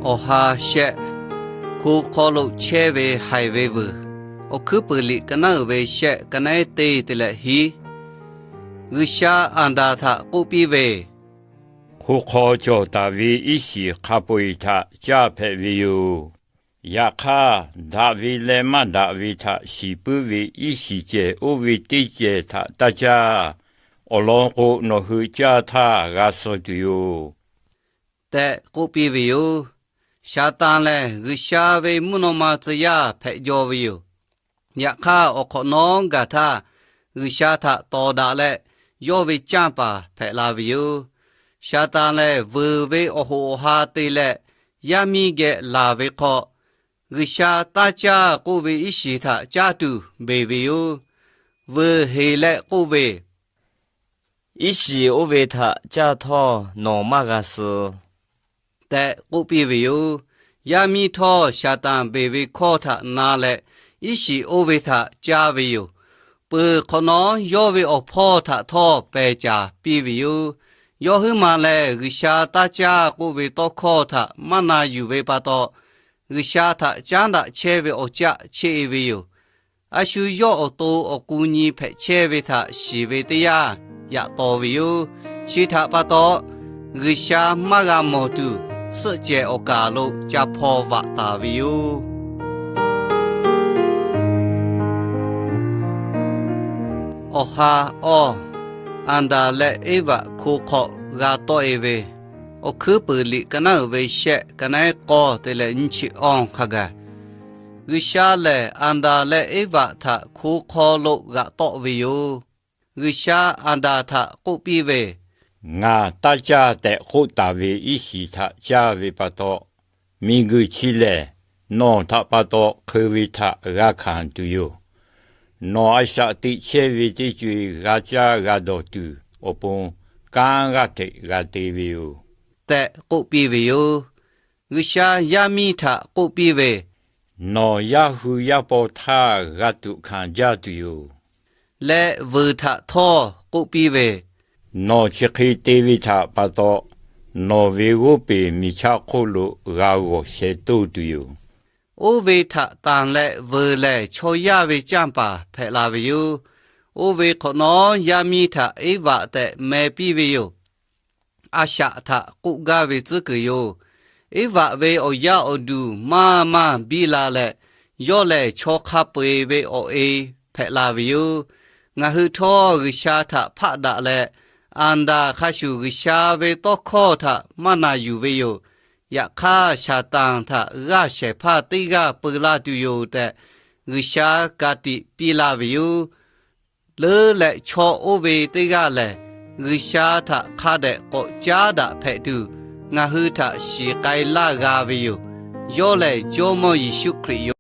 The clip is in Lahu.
Awˬ ha shehˆ, hko hk'aw lo chehˇ ve haiˬ ve vuiˬ. Awˬ hkuiˉ puiˍ liꞈ ka naˉ uiˍ ve shehˆ, ka naˉ teˇ te leh hiˉ. G'uiˬsha Aˍdanˍ htaꞈ k'oˆ piˇ ve, Hko hk'aw cawˬ taˍ ve iˉ shiˍ hk'a peu-eˬ htaꞈ caˇ hpehꞈ ve yoˬ. Yaꞈ hk'aˇ, daꞈ ve leh maˇ daꞈ ve htaꞈ shiˍ puiˉ ve iˉ shiˍ cehˬ oˇ ve teˇ cehˬ htaꞈ taˇ caˇ. Awˬ lawn k'o, nawˬ hui caˇ htaˇ g'a suh tuˬ yoˬ tehꞈ k'oˆ piˇ ve yoˬ. Saˍtanˍ lehˬ, G'uiˬsha ve mvuhˇ naw ma tcuh yaˇ hpehꞈ jaw ve yoˬ. Yaꞈ hk'aˇ, awˬ hk'awꞈ nawˉ gaˬ htaˇ, G'uiˬsha htaꞈ tawˍ daꞈ leh, yawˇ ve canˇ paˍ hpehꞈ la ve yoˬ. Saˍtanˍ lehˬ, vuiˬ ve awˬ hoꞈ awˬ ha te leh, yaˇ miˇ geh laˬ ve hk'aw, G'uiˬsha taˇ caˇ k'oˆ ve iˉ shiˍ htaꞈ caˇ tuˬ beˬ ve yoˬ. Vuiˬ heˍ leh k'oˆ ve, Iˉ shiˍ oˇ ve htaꞈ caˇ htawˇ nawˬ maˇ g'a suh tehꞈ k'oˆ piˇ ve yoˬ. Yaˇ miˇ htawˇ, Saˍtanˍ beˬ ve hkawˇ htaꞈ na leh, iˉ shiˍ oˇ ve htaꞈ caˇ ve yoˬ. Peuˬ hk'awꞈ nawˉ, yawˇ ve awˬ hpawˇ htaꞈ htawˇ pehˬ caˍ piˇ ve yoˬ. Yawˇ huiˉ maˬ lehˬ, G'uiˬsha taˇ caˇ k'oˆ ve tawˇ hkawˇ htaꞈ maˇ na yuˬ ve pa taw, G'uiˬsha htaꞈ caˉ daꞈ chehˇ ve awˬ caˆ cheˆ-e ve yoˬ. A shu yawˇ awˬ to awˬ k'u nyi hpehꞈ chehˇ ve htaꞈ shiˍ ve teˇ yanˇ, yaꞈ taw ve yoˬ. Chi htaꞈ pa taw, G'uiˬsha maˇ g'a mawˬ tuˬ, suhˆ cehˬ awˬ kaˬ lo ca hpaw vaꞈ taˍ ve yoˬ. Awˬ ha awˇ, Aˍdanˍ leh Eˇvaꞈ hko hk'aw g'a tawˆ-e ve, Awˬ hkuiˉ puiˍ liꞈ ka naˉ uiˍ ve shehˆ, ka naˉ k'awˇ te leh nyiˇ chi awˇ hk'a gaˬ, G'uiˬsha lehˬ Aˍdanˍ leh Eˇvaꞈ htaꞈ hko hk'aw lo g'aꞈ tawˆ ve yoˬ. G'uiˬsha Aˍdanˍ htaꞈ k'oˆ piˇ ve, Ngaˬ taˇ caˇ tehꞈ k'oˆ taˍ ve iˉ shiˍ htaꞈ caˇ ve pa taw, miˬguiˬ chi lehˬ nawˬ htaꞈ pa taw hk'eu ve htaꞈ g'a hkanˍ tuˬ yoˬ. Nawˬ a shaꞈ teꞈ chehˇ ve teˇ co-e g'a caˇ g'a dawˬ tuˬ awˬ pon kanˉ g'aˇ hteꞈ g'a te ve yoˬ tehꞈ k'oˆ piˇ ve yoˬ. G'uiˬsha yaˇ miˇ htaꞈ k'oˆ piˇ ve, Nawˬ yaˇ hu yaˇ paw htaˇ g'a tuꞈ hkanˍ jaˇ tuˬ yoˬ leh, vuiˬ htaꞈ htawˇ k'oˆ piˇ ve, Nawˬ chi hk'e te ve htaꞈ pa taw, nawˬ ve g'oˇ peˬ miˬ chaˇ hk'oˆ lo g'a g'awˬ sheh toˇ tuˬ yoˬ. Oˇ ve htaꞈ tanˬ leh vuiˬ lehˬ chaw yaˇ ve canˇ paˍ hpehꞈ la ve yoˬ. Oˇ ve hk'awꞈ nawˉ yaˇ miˇ htaꞈ Eˇvaꞈ tehꞈ meh piˇ ve yoˬ. A shaꞈ htaꞈ k'oˆ gaˇ ve tcuhˉ kuiˬ yoˬ. Eˇvaꞈ ve awˬ yaˇ awˬ duˬ maˇ maˇ biˇ la leh, yawˇ lehˬ chaw hk'a peu-eˬ ve awˬ e hpehꞈ la ve yoˬ. Ngaˬ hui htawˇ G'uiˬsha htaꞈ hpaˆ daꞈ leh, Aˍdanˍ hk'a shuˍ G'uiˬsha ve tawˇ hkawˇ htaꞈ maˇ na yuˬ ve yoˬ. Yaꞈ hk'aˇ, Saˍtanˍ htaꞈ g'aˇ shehˍ hpaˇ teˇ g'aˇ peu laˇ tuˬ yoˬ tehꞈ, G'uiˬsha ka tiꞈ piˇ laˇ ve yoˬ. Leuˉ leh chaw oˇ ve teˇ g'aˇ lehˬ, G'uiˬsha htaꞈ hk'a dehꞈ k'awꞈ caˉ daꞈ hpehꞈ tuˬ, ngaˬ hui htaꞈ shiˍ k'ai laˇ g'a ve yoˬ. Yawˇ lehˬ Jawˇmawˇ Yeˍsuˆ Hkriꞈ yoˬ.